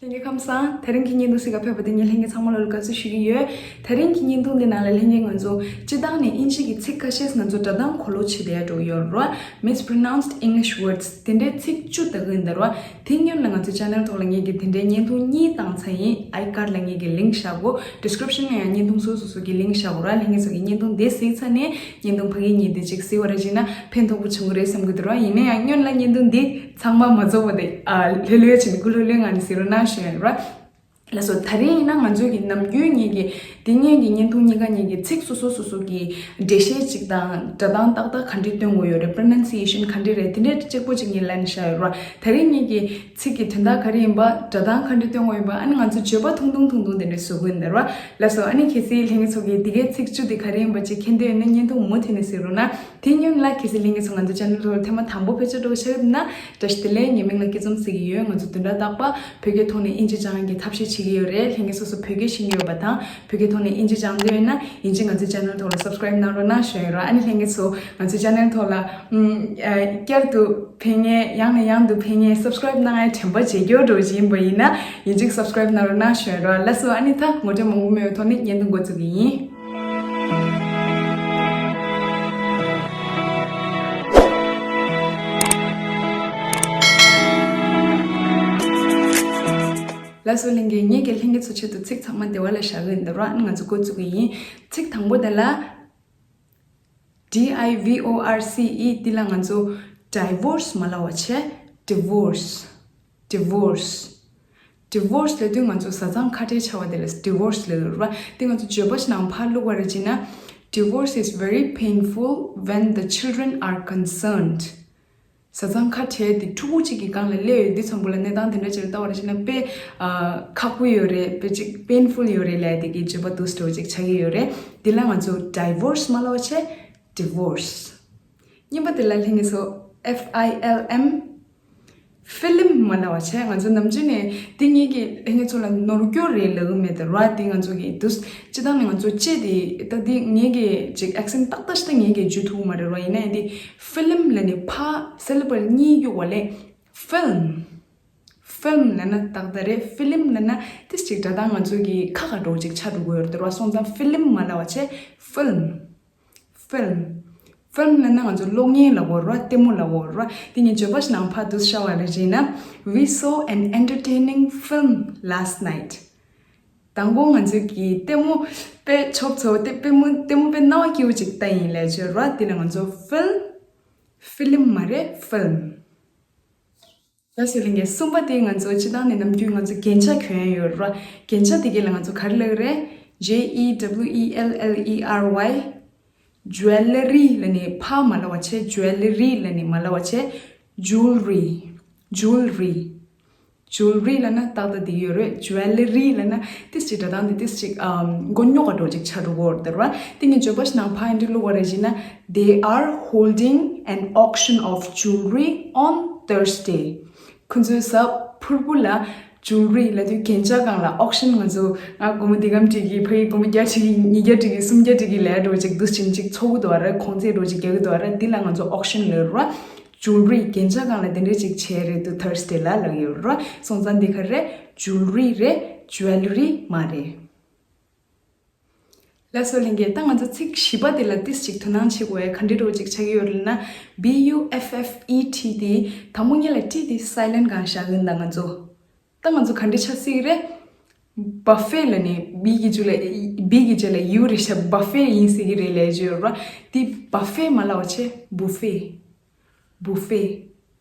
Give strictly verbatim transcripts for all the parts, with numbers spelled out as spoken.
ལྷན་རྒྱས་ཁམས་བཟང་། དེ་རིང་གི་བརྙན་ཐུང་གཟིགས་ག་ཕེབས་པ་དེ་ངས་ལྷན་རྒྱས་ཚང་མ་ལ་བཀའ་དྲིན་ཞུ་གི་ཡོད། དེ་རིང་གི་བརྙན་ཐུང་འདི་ནང་ལ་ལྷན་རྒྱས་ང་ཚོ་སྤྱིར་བཏང་ནས་དབྱིན་ཇི་གི་ཚིག་ཁ་ཤས་ང་ཚོ་སྒྲ་གདངས་གོ་ལོག་བྱེད་བསྡད་ཡ་འགྲོ་གི་ཡོད་རེད་བ། Mispronounced English words དེ་འདྲའི་ཚིག་བཅུ་ལྟ་གི་ཡིན་ད་རེད་བ། དེ་སྔོན་ལ་ང་ཚོའི་channel ཐོག་ལ་ངས་ཀྱི་དེ་འདྲའི་བརྙན་ཐུང་གཉིས་བཏང་ཚར་ཡིན། iCard ལ་ངས་ཀྱི་link བཞག་གོ description ལ་ཡང་བརྙན་ཐུང་སོ་སོ་སོ་གི་link བཞག་གོ་ར། ལྷན་རྒྱས་ཚོ་གི་བརྙན་ཐུང་དེ་གཟིགས་ཚར་ནས་བརྙན་ཐུང་ཕ་གི་གཉིས་དེ་གཅིག་གཟིགས་པ་ར་བྱས་ན་ཕན་ཐོགས་པོ་བྱུང་གི་རེད་བསམ་གི་འདུག་ར། ཡིན་ན་ཡང་སྔོན་ལ་བརྙན་ཐུང་འདི་ཚང་མ་མ་རྫོགས་པ་དེ་ཨ་ལྷོད་ལྷོད་བྱས་ནས་སྐུ་ལྷོད་ལྷོད་ངང་ནས་གཟིགས་རོགས་གནང་ཞུ་ཡ་ར། ལགས་སོ། དེ་རིང་ཡིན་ན་ང་ཚོའི་གི་ནམ་རྒྱུན་ངེད་ཀྱི་འདི་སྔོན་གྱི་བརྙན་ཐུང་གཉིས་ཀ་ངེད་ཀྱི་ཚིག་སོ་སོ་སོ་སོ་གི་འགྲེལ་བཤད་ཅིག་དང་སྒྲ་གདངས་ཏག་ཏག་ག་འདྲས་སྟོན་དགོས་ཡོད་རེད། pronunciation ག་འདྲས་རེད། དེ་འདྲས་གཅིག་པོ་ཅིག་ངས་ལན་བཞག་ཡོད་ར། དེ་རིང་ངེད་ཀྱི་ཚིག་གི་དོན་དག་ག་རེ་ཡིན་པ། སྒྲ་གདངས་ག་འདྲས་སྟོན་དགོས་ཡིན་པ། ཨ་ནི་ང་ཚོ་བརྗོད་པ་ཐུང་ཐུང་ཐུང་ཐུང་དེ་འདྲས་བཟོ་དགོས་ཡིན་ད་ར། ལགས་སོ། ཨ་ནི་གལ་སྲིད་ལྷན་རྒྱས་ཚོ་གི་འདི་གའི་ཚིག་བཅུ་དེ་ག་རེ་ཡིན་པ་ཅིག་མཁྱེན་འདོད་ཡོད་ན་བརྙན་ཐུང་མུ་མཐུད་ནས་གཟིགས་རོགས་གནང་། དེ་སྔོན་ལ་གལ་སྲིད་ལྷན་རྒྱས་ཚོ་ང་ཚོ་channel ཐོག་ལ་ཐེངས་མ་དང་པོ་ཕེབས་ཆ་འགྲོ་ཆགས་ཡོད་ན་བཀྲ་ཤིས་བདེ་ལེགས། ངའི་མིང་ལ་སྐྱིད་འཛོམས་ཟེར་གྱི་ཡོད། ང་ཚོ་བདུན་ཕྲག་རྟག་པར་བོད་སྐད་ཐོག་ནས་དབྱིན་ཇི་སྦྱང་ཡག་གི་ཐབས་ཤེས་བྱེད་ཀྱི་ཡོད་རེད། ལྷན་རྒྱས་སོ་སོ་བོད་སྐད་ཤེས་ཀྱི་ཡོད་པ་དང་བོད་སྐད་ཐོག་ནས་དབྱིན་ཇི་སྦྱང་འདོད་ཡོད་ན་ཡིན་གཅིག་ང་ཚོའི་channel ཐོག་ལ་subscribe གནང་རོགས་གནང་ཞུ་ཡ་ཡིན་ར། ཨ་ནི་ལྷན་རྒྱས་ཚོ་ང་ཚོའི་channel ཐོག་ལ་ཨུམ་ཨ་བསྐྱར་དུ་ཕན་ངེས། ཡང་ནས་ཡང་དུ་ཕན་ངེས། subscribe གནང་ཡ་དྲན་པ་བརྗེད་སྐྱོར་འགྲོ་བཞིན་པ་ཡིན་ན་ཡིན་གཅིག་subscribe གནང་རོགས་གནང་ཞུ་ཡ་ར། ལགས་སོ། ཨ་ནི་ད་ངོ་སྤྲོད་མང་པོ་མེད་པའི་ཐོག་ནས་བརྙན་ཐུང་འགོ་འཛུགས་ཀྱི་ཡིན། ལགས་སོ། ལྷན་རྒྱས། ངེད་ཀྱིས་ལྷན་རྒྱས་ཚོ་ཆེད་དུ་ཚིག་ཚང་མ་བདེ་བ་ལ་བཞག་གི་ཡིན་ད་ར། ཨ་ནི་ང་ཚོ་འགོ་བཙུགས་ཀྱི་ཡིན། ཚིག་དང་པོ་དེ་ལ་D I V O R C E འདི་ལ་ང་ཚོ་divorce མ་ལབ་པ་བྱས། divorce divorce divorce ལབ་དུས་ང་ཚོ་བཟའ་ཚང་ཁ་བྲལ་བྱ་བ་དེ་ལ་divorce ལབ་ཡོད་རེད་བ། དེ་ང་ཚོ་བརྗོད་པ་ཞིག་ནང་ཕར་བླུགས་པ་རེད་བྱས་ན། Divorce is very painful when the children are concerned. བཟའ་ཚང་ཁ་བྲལ་དེ་ཕྲུ་གུ་གཅིག་གི་སྒང་ལ་སླེབས་ཡོད་དུས་ཙམ་པོ་ལ་གནས་སྟངས་དེ་འདྲ་ཅིག་ལ་ལྟ་བ་རེད་བྱས་ན་དཔེ་ཨ་ཁག་པོ་ཡོད་རེད། དཔེ་ཅིག་painful ཡོད་རེད་ལབ་དེ་གི་བརྗོད་པ་འདུག་སེ་འདྲ་བོ་ཅིག་ཆགས་ཀྱི་ཡོད་རེད། དེ་ལ་ང་ཚོ་divorce མ་ལབ་པ་བྱས། divorce གཉིས་པ་དེ་ལ་ལྷན་རྒྱས་ཚོ་F I L M film མ་ལབ་པ་བྱས། ང་ཚོ་ནམ་རྒྱུན་ནས་དེ་ངེད་ཀྱིས་ལྷན་རྒྱས་ཚོ་ལ་ནོར་སྐྱོར་རེད་ལབ་གི་མེད་དེ་ར། དེ་ང་ཚོ་གི་དུས་སྤྱིར་བཏང་ནས་ང་ཚོ་ལྕེ་དེ་ད་དེ་ངེད་ཀྱིས་ཅིག་accent ཏག་ཏག་ཞིག་ད་ངེད་ཀྱིས་བརྗོད་ཐུབ་ཀྱི་མ་རེད་ར། ཡིན་ན་ཡང་དེ་film ལབ་ནས་ཕ་syllable གཉིས་གཡུག་པ་ལས་film film ལབ་ན་ཏག་ཏག་རེད། film ལབ་ན་དེ་ཅིག་སྒྲ་གདངས་ང་ཚོ་གི་ཁ་ཁ་འགྲོ་ཅིག་ཆགས་འགྲོ་གི་ཡོད་རེད་དེ་ར། སོང་ཙང་film མ་ལབ་པ་བྱས། film film film ལབ་ན་ང་ཚོ་གློག་བརྙན་ལབ་ཀྱི་ཡོད་རེད་བ། ལྟད་མོ་ལབ་ཀྱི་ཡོད་རེད་བ། དེ་ངས་བརྗོད་པ་ཞིག་ནང་ཕར་འདུག་སེ་བཞག་པ་རེད་བྱས་ན། We saw an entertaining film last night. མདང་དགོང་ང་ཚོས་ཀྱི་ལྟད་མོ་དཔེ་ཆོབ་ཚོ་དེ་ལྟད་མོ་ལྟད་མོ་དཔེ་རྣ་བ་སྐྱིད་པོ་ཅིག་ལྟ་ཡིན་ལབ་ཀྱི་ཡོད་རེད་བ། དེ་ལ་ང་ཚོ་film film མ་རེད། film ལགས་སོ། ལྷན་རྒྱས། གསུམ་པ་དེ་ང་ཚོ་སྤྱིར་བཏང་ནས་ནམ་རྒྱུན་ང་ཚོ་རྒྱན་ཆ་གྱོན་ཡོད་རེད་བ། རྒྱན་ཆ་དེ་ག་ལ་ང་ཚོ་ག་རེ་ལབ་ཀྱི་རེད། J E W E L L E R Y jewellery ལབ་ནས་ཕ་མ་ལབ་པ་བྱས། jewellery ལབ་ནས་མ་ལབ་པ་བྱས། jewellery jewellery jewellery ལབ་ན་ཏག་ཏག་དེ་ཡོད་རེད། jewellery ལབ་ན་ཏིས་ཅིག་སྒྲ་གདངས་དེ་ཏིས་ཅིག་ཨམ་མགོ་རྙོག་ག་འགྲོ་ཅིག་ཆགས་འགྲོ་གི་ཡོད་རེད་བ། དེ་ངས་བརྗོད་པ་ཞིག་ནང་ཕར་འདི་བླུགས་པ་རེད་བྱས་ན། They are holding an auction of jewellery on Thursday. ཁོ་ཚོའི་གཟའ་ཕུར་བུ་ལ་jewellery ལབ་དུས་རྒྱན་ཆ་སྒང་ལ་auction ང་ཚོ་ང་སྒོར་མོ་འདི་གམ་སྒྲིག་གི། ཕ་གི་སྒོར་མོ་བརྒྱ་སྒྲིག་གི། ཉིས་བརྒྱ་སྒྲིག་གི། སུམ་བརྒྱ་སྒྲིག་གི་ལབ་འགྲོ་ཅིག་འདུག་སེ་ཅིག་འཚོ་གི་འདུག་བ་རེད། གོང་ཚད་འགྲོ་ཅིག་རྒྱག་གི་འདུག་བ་རེད། འདི་ལ་ང་ཚོ་auction ལབ་རེད་བ། jewellery རྒྱན་ཆ་སྒང་ལ་དེ་འདྲས་ཅིག་བྱས་རེད་འདུག Thursday ལ་ལབ་ཡོད་རེད་བ། སོང་ཙང་འདི་ག་རེད། jewellery རེད། jewellery མ་རེད། ལགས་སོ། ལྷན་རྒྱས། ད་ང་ཚོ་ཚིག་བཞི་པ་དེ་ལ་ཏིས་ཅིག་དོ་སྣང་བྱེད་དགོས་ཡ་ག་འདྲས་འདྲ་བོ་ཅིག་ཆགས་ཀྱི་ཡོད་རེད་ལབ་ན། B U F F E T དེ་དང་པོ་ཉིད་ལ་T དེ་silent སྒང་བཞག་གི་ཡིན་ད་ང་ཚོ། ད་ང་ཚོ་ག་འདྲས་ཆགས་སྲིད་ཀྱི་རེད། buffet ལབ་ནས་B གི་རྗེས་ལ་B གི་རྗེས་ལ U རེད་བཞག buffet ཡིན་སྲིད་ཀྱི་རེད་ལབ་ཀྱི་ཡོད་རེད་བ། དེ་buffet མ་ལབ་པ་བྱས། buffet buffet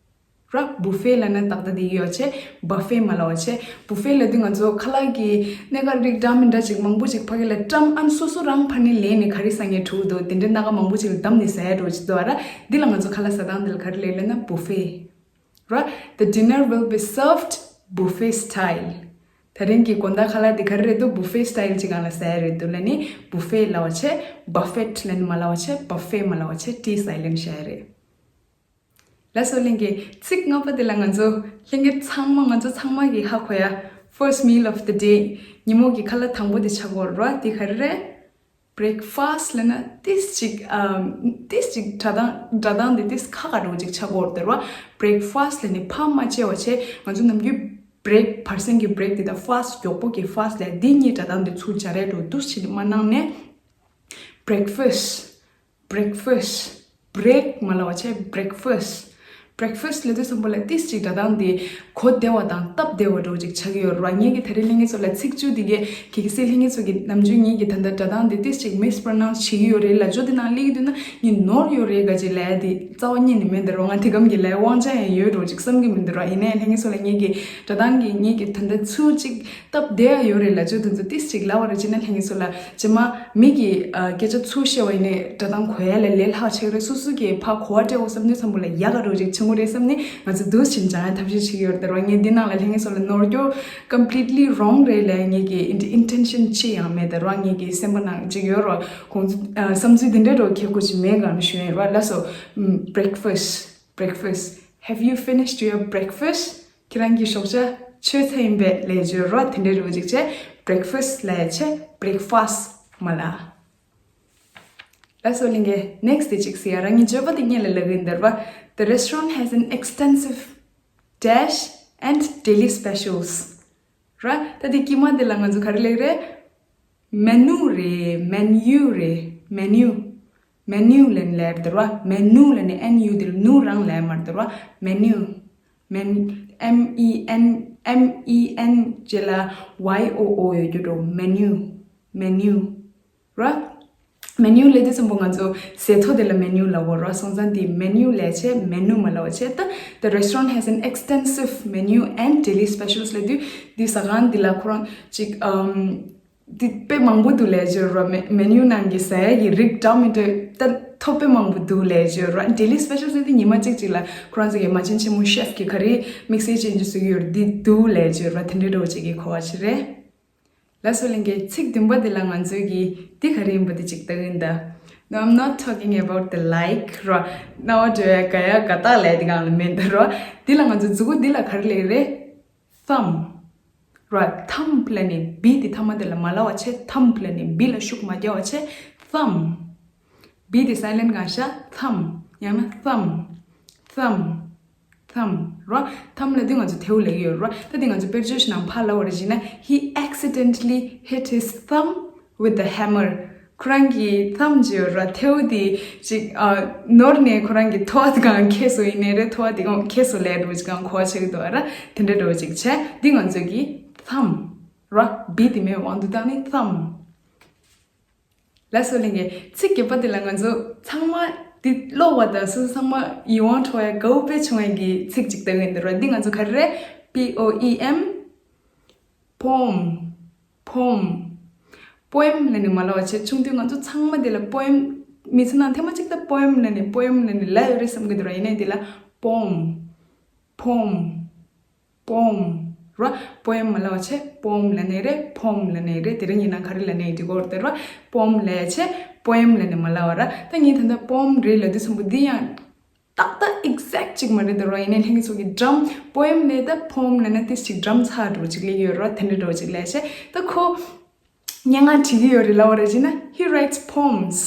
ར། buffet ལབ་ན་ཏག་ཏག་དེ་ཡོད་བྱས། buffet མ་ལབ་པ་བྱས། buffet ལབ་དུས་ང་ཚོ་ཁ་ལག་གི་སྣ་ཁ་རིགས་འདྲ་མི་འདྲ་ཅིག་མང་པོ་ཅིག་ཕ་གི་ལ་བཀྲམ། ཨ་ནི་སོ་སོ་རང་ཕར་ནས་ལེན་ནས་ག་རེ་ཟ་སྙིང་འདོད་འདུག་དེ་འདྲའི་སྣ་ཁ་མང་པོ་ཅིག་ལ་བསྡམས་ནས་ཟ་ཡ་འདྲ་བོ་ཅིག་འདུག་བ་ར། འདི་ལ་ང་ཚོ་ཁ་ལག་ཟ་སྟངས་འདི་ལ་ག་རེ་ལབ་ལབ་ན་buffet ར། The dinner will be served buffet style. དེ་རིང་གི་དགོང་དག་ཁ་ལག་འདི་ག་རེ་རེད་འདུག buffet style ཅིག་སྒང་ལ་ཟ་ཡ་རེད་འདུག་ལབ་ནས་buffet ལབ་པ་བྱས། buffet ལབ་ནས་མ་ལབ་པ་བྱས། buffet མ་ལབ་པ་བྱས། T silent བཞག་ཡ་རེད། ལགས་སོ། ལྷན་རྒྱས། ཚིག་ལྔ་པ་དེ་ལ་ང་ཚོ་ལྷན་རྒྱས་ཚང་མ་ང་ཚོ་ཚང་མ་གིས་ཧ་གོ་ཡ། first meal of the day ཉིན་མོ་གི་ཁ་ལག་དང་པོ་དེ་ཆགས་ཀྱི་ཡོད་རེད་བ། དེ་ག་རེ་རེད། breakfast ལབ་ན་ཏིས་ཅིག་ཨམ་ཏིས་ཅིག་སྒྲ་གདངས་སྒྲ་གདངས་དེ་ཏིས་ཁ་ཁ་འདྲ་བོ་ཅིག་ཆགས་ཀྱི་ཡོད་རེད་བ། breakfast ལབ་ནས་ཕར་མ་བྱས་པ་བྱས། ང་ཚོ་ནམ་རྒྱུན་ break, བར་གསེང་གི་break དེ་དང་fast, མགྱོགས་པོ་གི་fast ལབ་ཡ་འདི་གཉིས་སྒྲ་གདངས་དེ་ཚུར་སྦྱར་ཡ་འགྲོ་འདུག་བྱས་ནས་མ་གནང་ནས། breakfast, breakfast, break མ་ལབ་པ་བྱས། breakfast, breakfast ལབ་དུས་ཙམ་པ་ལ་ཏིས་ཅིག་སྒྲ་གདངས་དེ་གོ་བདེ་བ་དང་སྟབས་བདེ་བ་འདྲ་བོ་ཅིག་ཆགས་ཀྱི་ཡོད་རེད་བ། ངེད་ཀྱི་ད་རེས་ལྷན་རྒྱས་ཚོ་ལ་ཚིག་བཅུ་དེ་གས་གལ་སྲིད་ལྷན་རྒྱས་ཚོ་གི་ནམ་རྒྱུན་ངེད་ཀྱི་ད་ལྟ་སྒྲ་གདངས་དེ་ཏིས་ཅིག་mispronounce བྱེད་ཀྱི་ཡོད་རེད། ལབ་ཕྱོགས་དེ་ནང་སླེབས་ཀྱི་འདུག་ན་ངས་ནོར་ཡོད་རེད་ག་ཅིག་ལབ་ཡ་དེ་རྩ་བ་ཉིད་ནས་མེད་འདུག་ར། ང་དེ་གམ་གྱི་ལབ་ཡ་དབང་ཆ་ཡང་ཡོད་འདྲ་བོ་ཅིག་བསམ་གྱི་མི་འདུག་ར། ཡིན་ནའི་ལྷན་རྒྱས་ཚོ་ལ་ངེད་ཀྱི་སྒྲ་གདངས་ཀྱི་ངེད་ཀྱི་ད་ལྟ་ཚུར་ཅིག་སྟབས་བདེ་ཡ་ཡོད་རེད་ལབ་ཕྱོགས་དེ་ཚོ་ཏིས་ཅིག་ལབ་པ་རེད། བྱས་ན་ལྷན་རྒྱས་ཚོ་ལ་རྗེས་མ་མི་གི་ཨ་སྐད་ཆ་ཚུར་བཤད་པ་ཡིན་ནའི་སྒྲ་གདངས་གོ་ཡ་ལ་ལས་སླ་ཆགས་རེད། སོ་སོ་གི་ཕར་གོ་བ་སྤྲད་འོ་བསམ་དུས་ཙམ་པ་ལ་ཡག་ག་འདྲ་བོ་ཅིག་བྱུང་གི་རེད་བསམ་ནས་ང་ཚོ་འདུག་སེ་སྦྱང་ཡ་ཐབས་ཤེས་བྱེད་ཀྱི་ཡོད་རེད། དེ་ར་ངས་འདི་ནང་ལ་ལྷན་རྒྱས་ཚོ་ལ་ནོར་འཁྱོག་completely wrong རེད་ལབ་ངེད་ཀྱི་ཨིན་ཨིན་ཊེན་ཤན་ཅི་ཡང་མེད། དེ་ར་ངེད་ཀྱི་སེམས་པ་ནང་ཅིག་ཡོད་རོ། ཁོང་ཚོ་ཨ་བསམ་ཚུལ་འདི་འདྲ་འདྲ་བོ་ཁྱེད་ཁོ་ཅིག་མེད་གང་ཞུ་ཡིན་ར། ལགས་སོ། breakfast, breakfast, have you finished your breakfast? ཁྱེད་རང་གི་ཞོགས་ཇ་མཆོད་ཚར་ཡིན་པས་ལབ་བརྗོད་རོ། དེ་འདྲ་འདྲ་བོ་ཅིག་བྱས། breakfast ལབ་ཡ་བྱས། breakfast མ་ལབ། ལགས་སོ་ལྷན་རྒྱས། next དེ་ཅིག་ཟེར་ཡ་རང་གི་བརྗོད་པ་དེ་སྔོན་ལ་ལབ་གི་ཡིན་ད་ར། The restaurant has an extensive dash and daily specials ར། ད་དེ་དཀྱིལ་མ་དེ་ལ་ང་ཚོ་ག་རེ་ལབ་རེད། menu རེད། menu རེད། menu, menu ལབ་ནས་ལབ་རེད་ད་ར། menu ལབ་ནས་N U དེ་ལ་ནུ་རང་ལབ་མ་རེད་ད་ར། menu, men, M E N, M E N རྗེས་ལ་Y O O ཡོད་རྒྱུ་འགྲོ། menu, menu ར། menu ལབ་དུས་ཙམ་པ་ང་ཚོ་ཟས་ཐོ་དེ་ལ་menu ལབ་དགོས་ར། སོང་ཙང་དེ་menu ལབ་བྱས་menu མ་ལབ་བྱས། ད་the restaurant has an extensive menu and daily specials ལབ་དུས་འདི་ཟ་ཁང་འདི་ལ་ཁོ་རང་ཅིག་ཨམ་འདི་དཔེ་མང་པོ་འདུག་ལབ་བརྗོད་ར། menu ནང་གི་ཟ་ཡ་གི་རིགས་འདྲ་མི་འདྲ་ད་ཐོ་དཔེ་མང་པོ་འདུག་ལབ་བརྗོད་ར། daily specials ལབ་དུས་ཉི་མ་གཅིག་གཅིག་ལ་ཁོ་རང་ཚོ་གི་མ་བྱན་ཆེན་མོ་chef གི་ག་རེ་དམིགས་བསལ་ཅན་གྱི་བཟོ་གི་ཡོད་ར་འདི་འདུག་ལབ་བརྗོད་ར། དེ་འདྲ་འདྲ་བོ་ཅིག་གི་གོ་བ་ཞིག་རེད། ལགས་སོ་ལྷན་རྒྱས། ཚིག་བདུན་པ་འདི་ལ་ང་ཚོའི་གི་འདི་ག་རེ་ཡིན་པ་འདི་ཅིག་ལྟ་གི་ཡིན་ད། No, I'm not talking about the like ར། རྣ་བ་འགྲོ་ཡ་དགའ་ཡ་དགའ་རྟགས་ལབ་འདི་གང་ལ་མེད་ད་ར། འདི་ལ་ང་ཚོ་མཛུ་གུ་འདི་ལ་ག་རེ་ལབ་རེད། thumb ར། thumb ལབ་ནས་བི་འདི་ཐ་མ་འདི་ལ་མ་ལབ་པ་བྱས། thumb ལབ་ནས་བི་ལ་ཤུགས་མ་རྒྱག་པ་བྱས། thumb བི་འདི་silent གང་ཤ། thumb ཡང་ན་thumb, thumb, thumb ར། thumb ལབ་དུས་ང་ཚོ་ཐལཝ་ལབ་ཀྱི་ཡོད་ར། ད་དེ་ང་ཚོ་དཔེར་བརྗོད་ཞིག་ནང་ཕར་ལབ་པ་རེད་བྱས་ན། He accidentally hit his thumb with the hammer. ཁོ་རང་གི་thumb ཅིག་ཡོད་ར། ཐལཝ་དེ་ཅིག་ཨ་ནོར་ནས་ཁོ་རང་གི་ཐོ་བ་དེ་གང་ཁེ་སོ་ཡིན་ནའི་རེད། ཐོ་བ་དེ་གང་ཁེ་སོ་ལབ་འགྲོ་ཅིག་གང་གོ་བ་ཆགས་ཀྱི་འདུག་ར། དེ་འདྲ་འདྲ་བོ་ཅིག་བྱས། འདི་ང་ཚོ་གི་thumb ར། བི་དེ་མེད་དབང་དུ་བཏང་ནས་thumb ལགས་སོ་ལྷན་རྒྱས། ཚིག་བརྒྱད་པ་དེ་ལ་ང་ཚོ་ཚང་མ་འདི་ཀློག་པ་དང་སོ་སོ་ཚང་མ་ཡིད་དབང་འཕྲོག་ཡ་དགའ་བོ་དཔེ་བྱུང་བའི་གི་ཚིག་ཅིག་ལྟ་གི་ཡིན་འདུག་ར། འདི་ང་ཚོ་ག་རེ་རེད། P O E M, poem, poem, poem ལབ་ནས་མ་ལབ་པ་བྱས། ཆུང་དུས་ང་ཚོ་ཚང་མ་དེ་ལ་poem མི་ཚེ་ནང་ཐེངས་མ་གཅིག་ད་poem ལབ་ནས་poem ལབ་ནས་ལབ་ཡོད་རེད་བསམ་གི་འདུག་ར། ཡིན་ནའི་དེ་ལ་poem, poem poem ར། poem མ་ལབ་པ་བྱས། poem ལབ་ནའི་རེད། poem ལབ་ནའི་རེད། དེ་རིང་ཡིན་ན་ག་རེ་ལབ་ནའི་འགྲིག་གི་རེད་ར། poem ལབ་བྱས་poem ལབ་ནས་མ་ལབ་པ་ར། ད་ངས་ད་ལྟ་poem རེད་ལབ་དུས་ཙམ་པ་འདི་ཡང་ཏག་ཏག་exact ཅིག་མ་རེད་ད་ར། ཡིན་ནའི་ལྷན་རྒྱས་ཚོ་གི་སྒྲ་poem ལབ་ད་poem ལབ་ན་ཏིས་ཅིག་སྒྲ་ཚ་འགྲོ་ཅིག་ལབ་ཡོད་ར། དེ་འདྲ་འགྲོ་ཅིག་ལབ་བྱས། ད་ཁོ་སྙན་ངག་བྲིས་ཀྱི་ཡོད་རེད་ལབ་པ་རེད་བྱས་ན། He writes poems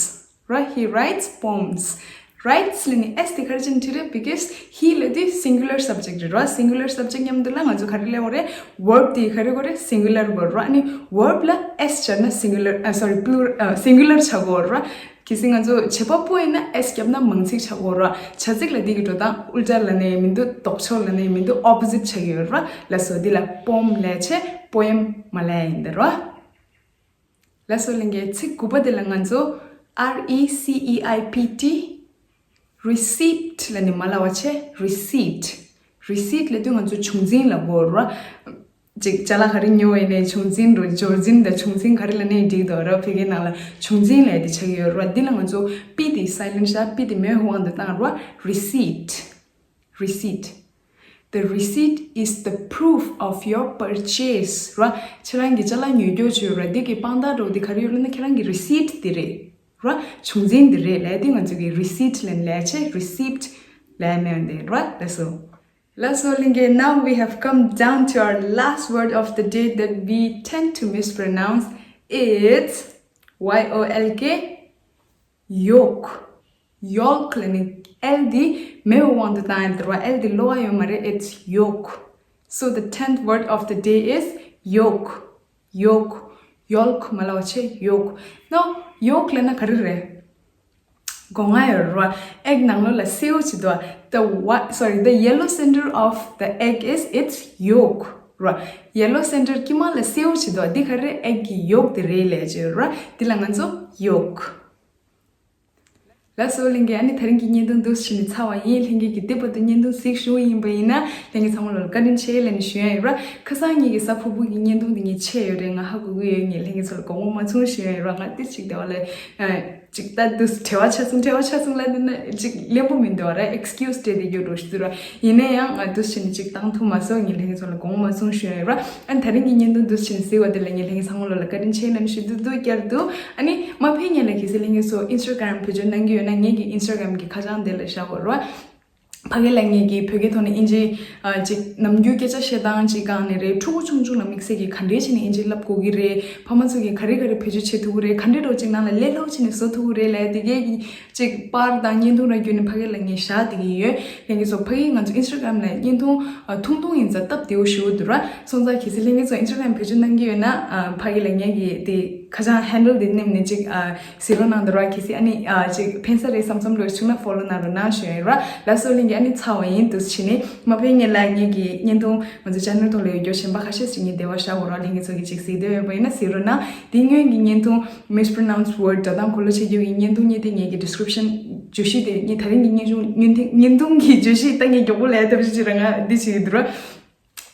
ར། He writes poems. writes ལབ་ནས་S དེ་ག་རེ་བྱས་ནས་བྲིས་རེད། because he ལབ་དུས་singular subject རེད་ར། singular subject མཉམ་དུ་ལ་ང་ཚོ་ག་རེ་ལབ་དགོས་རེད། verb དེ་ག་རེ་དགོས་རེད། singular དགོས་ར། ཨ་ནི་verb ལ་S སྦྱར་ན་singular, ཨ་sorry, plural, ཨ་singular ཆགས་དགོས་ར། གལ་སྲིད་ང་ཚོ་བྱེད་པ་པོ་ཡིན་ན་S བརྒྱབ་ན་མང་ཚིག་ཆགས་དགོས་ར། བྱ་ཚིག་ལ་འདི་གི་འགྲོ་སྟངས་ཨུལ་ཊ་ལབ་ནའི་མི་འདུག་ལྡོག་ཕྱོགས་ལབ་ནའི་མི་འདུག opposite ཆགས་ཀྱི་ཡོད་ར། ལགས་སོ། འདི་ལ་poem ལབ་བྱས་poem མ་ལབ་ཡ་ཡིན་ད་ར། ལགས་སོ་ལྷན་རྒྱས། ཚིག་དགུ་པ་དེ་ལ་ང་ཚོ་R E C E I P T, receipt ལབ་ནས་མ་ལབ་པ་བྱས། receipt, receipt ལབ་དུས་ང་ཚོ་བྱུང་འཛིན་ལབ་དགོས་ར། ཅིག་ཅ་ལག་ག་རེ་ཉོ་ཡིན་ནའི་བྱུང་འཛིན་འགྲོ། འབྱོར་འཛིན་དང་བྱུང་འཛིན་ག་རེ་ལབ་ནའི་འགྲིག་འདུག་ར། བོད་སྐད་ནང་ལ་བྱུང་འཛིན་ལབ་དེ་ཆགས་ཀྱི་ཡོད་ར། འདི་ལ་ང་ཚོ་P དེ་silent བཞག P དེ་མེད་དབང་དུ་བཏང་ར། receipt, receipt. The receipt is the proof of your purchase ར། ཁྱེད་རང་གི་ཅ་ལག་ཉོས་རྒྱུ་བྱོས་ར། འདི་གི་དཔང་རྟགས་འདྲ་བོ་འདི་ག་རེ་ཡོད་ལབ་ན་ཁྱེད་རང་གི་receipt འདི་རེད་ར། བྱུང་འཛིན་འདི་རེད་ལབ་དེ་ང་ཚོ་གི་receipt ལབ་ནས་ལབ་བྱས། receipt ལབ་མེད་འདི་ར། ལགས་སོ། ལགས་སོ་ལྷན་རྒྱས། Now we have come down to our last word of the day that we tend to mispronounce. It's Y O L K, yolk. yolk ལབ་ནི་L འདི་མེད་པའི་དབང་དུ་བཏང་ཡ་འདི་རེད་བ། L འདི་ཀློག་ཡ་ཡོད་མ་རེད། It's yolk. So the tenth word of the day is yolk. Yolk. Yolk མ་ལབ་བྱས་yolk. Now yolk ལབ་ན་ག་རེ་རེད། སྒོ་ང་ཡོད་རེད་བ། egg ནང་ལོགས་ལ་སེའུ་ཅིག་འདུག the white, sorry, the yellow center of the egg is its yolk ར། yellow center དཀྱིལ་མ་ལ་སེའུ་ཅིག་འདུག་འདི་ག་རེ་རེད། egg གི་yolk དེ་རེད་ལབ་ཀྱི་ཡོད་རེད་བ། འདི་ལ་ང་ཚོ་yolk ལགས་སོ། ལྷན་རྒྱས་ཨ་ནི་དེ་རིང་གི་བརྙན་ཐུང་འདུག་སེ་བྱས་ནས་ཚར་བ་ཡིན། ལྷན་རྒྱས་ཀྱིས་དེ་བར་དུ་བརྙན་ཐུང་གཟིགས་བཞུགས་ཡིན་པ་ཡིན་ན་ལྷན་རྒྱས་ཚང་མ་ལོ་ལ་བཀའ་དྲིན་ཆེ་ལབ་ནས་ཞུ་ཡ་ཡོད་ར། ཁ་སང་ངེད་ཀྱི་གཟའ་ཕུར་བུ་གི་བརྙན་ཐུང་དེ་ངས་ཆད་ཡོད་རེད། ང་ཧ་གོ་གི་ཡོད། ངས་ལྷན་རྒྱས་ཚོ་ལ་དགོངས་པ་མ་ཚོམ་ཞུ་ཡ་ཡོད་ར། ང་ཏིས་ཅིག་དེ་བ་ལ་ཅིག་ད་འདུག་སེ་བྲེལ་བ་ཆ་ཚང་། བྲེལ་བ་ཆ་ཚང་ལབ་ན་ཅིག་གླེན་པོ་མི་འདུག་ར། excuse སྤྲད་དེ་ཡོད་འགྲོ་ཞིག་འདུག་ར། ཡིན་ན་ཡང་ང་འདུག་སེ་བྱས་ནས་ཅིག་བཏང་ཐུབ་མ་སོང་། ངས་ལྷན་རྒྱས་ཚོ་ལ་དགོངས་པ་མ་ཚོམ་ཞུ་ཡ་ཡོད་ར། ཨ་ནི་དེ་རིང་གི་བརྙན་ཐུང་འདུག་སེ་བྱས་ནས་གཟིགས་པ་དེ་ལ་ངས་ལྷན་རྒྱས་ཚང་མ་ལོ་ལ་བཀའ་དྲིན་ཆེ་ལབ་ནས་ཞུ་འདོད་འདུག་བསྐྱར་དུ། ཨ་ནི་མ་ཕེབས་སྔོན་ལ་གལ་སྲིད་ལྷན་རྒྱས་ཚོ་Instagram བེད་སྤྱོད་གནང་གི་ཡོད་ན་ངེད་ཀྱི་Instagram གི་ཁ་བྱང་དེ་ལ་བཞག་གོ་ར། ཕ་གི་ལ་ངེད་ཀྱི་བོད་སྐད་ཐོག་ནས་ཨིན་ཇི་ཨ་ཅིག་ནམ་རྒྱུན་སྐད་ཆ་བཤད་སྟངས་ཅིག་སྒང་ནས་རེད། ཕྲུ་གུ་ཆུང་ཆུང་ལ་དམིགས་བསལ་གྱིས་ག་འདྲས་བྱས་ནས་ཨིན་ཇི་བསླབ་དགོས་ཀྱི་རེད། ཕ་མ་ཚོ་གིས་ག་རེ་ག་རེ་བེད་སྤྱོད་བྱེད་ཐུབ་ཀྱི་རེད། ག་འདྲས་འདྲ་ཅིག་ནང་ལ་ལས་སླ་པོ་བྱས་ནས་བཟོ་ཐུབ་ཀྱི་རེད་ལབ་དེ་གའི་གི་ཅིག་པར་དང་བརྙན་ཐུང་ར་བརྒྱུད་ནས་ཕ་གི་ལ་ངས་བཞག་བསྡད་ཀྱི་ཡོད། ལྷན་རྒྱས་ཚོ་ཕ་གི་ང་ཚོ་Instagram ལ་བརྙན་ཐུང་ཨ་ཐུང་ཐུང་ཡིན་ཙང་སྟབས་བདེ་པོ་ཞེ་པོ་འདུག་ར། སོང་ཙང་གལ་སྲིད་ལྷན་རྒྱས་ཚོ་Instagram བེད་སྤྱོད་གནང་གི་ཡོད་ན་ཨ་ཕ་གི་ལ་ངེད་ཀྱི་དེ་ཁ་བྱང་handle དེ་མནན་ནས་ཅིག་ཨ་གཟིགས་རོགས་གནང་དང་ར། གལ་སྲིད་ཨ་ནི་ཨ་ཅིག་ཕན་ས་རེད་བསམ་བསམ་འདྲ་བྱུང་ན་follow གནང་རོགས་གནང་ཞུ་ཡ་ཡིན་ར། ལགས་སོ་ལྷན་རྒྱས། ཨ་ནི་ཚར་བ་ཡིན། འདུག་སེ་བྱས་ནས་མ་ཕེབས་སྔོན་ལ་ངེད་ཀྱི་བརྙན་ཐུང་ང་ཚོ་channel ཐོག་ལ་ཡོད་རྒྱུ་གཞན་པ་ཁ་ཤས་ཤིག་ངས་དེ་བ་བཞག་གོ་ར། ལྷན་རྒྱས་ཚོ་གིས་ཅིག་གཟིགས་འདོད་ཡོད་པ་ཡིན་ན་གཟིགས་རོགས་གནང་། དེ་སྔོན་གྱི་བརྙན་ཐུང་mispronounced word སྒྲ་གདངས་གོ་ལོག་བྱེད་རྒྱུ་གི་བརྙན་ཐུང་གཉིས་དེ་ངེད་ཀྱི་description བརྗོད་གཞི་དེ་ངས་དེ་རིང་གི་བརྙན་ཐུང་བརྙན་ཐུང་བརྙན་ཐུང་གི་བརྗོད་གཞི་ད་ངས་མགྱོགས་པོ་ལབ་ཡ་ཐབས་ཤེས་བྱེད་ར། ང་འདི་བྱེད་ཀྱི་འདུག་ར།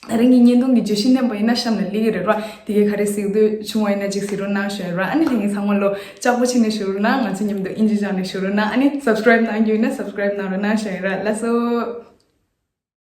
དེ་རིང་གི་བརྙན་ཐུང་གི་བརྗོད་གཞི་བསྣན་པ་ཡིན་ན་གཤམ་ལ་སླེབས་ཀྱི་རེད་ར། དེ་གས་ག་རེ་གཟིགས་འདོད་བྱུང་བ་ཡིན་ན་ཅིག་གཟིགས་རོགས་གནང་ཞུ་ཡ་ར། ཨ་ནི་ལྷན་རྒྱས་ཚང་མ་ལོ་ལྕགས་པོ་བྱས་ནས་བཞུགས་རོགས་གནང་། ང་ཚོ་མཉམ་དུ་ཨིན་ཇི་སྦྱངས་ནས་བཞུགས་རོགས་གནང་། ཨ་ནི་subscribe གནང་རྒྱུ་ཡིན་ན་subscribe གནང་རོགས་གནང་ཞུ་ཡ་ཡིན་ར། ལགས་སོ།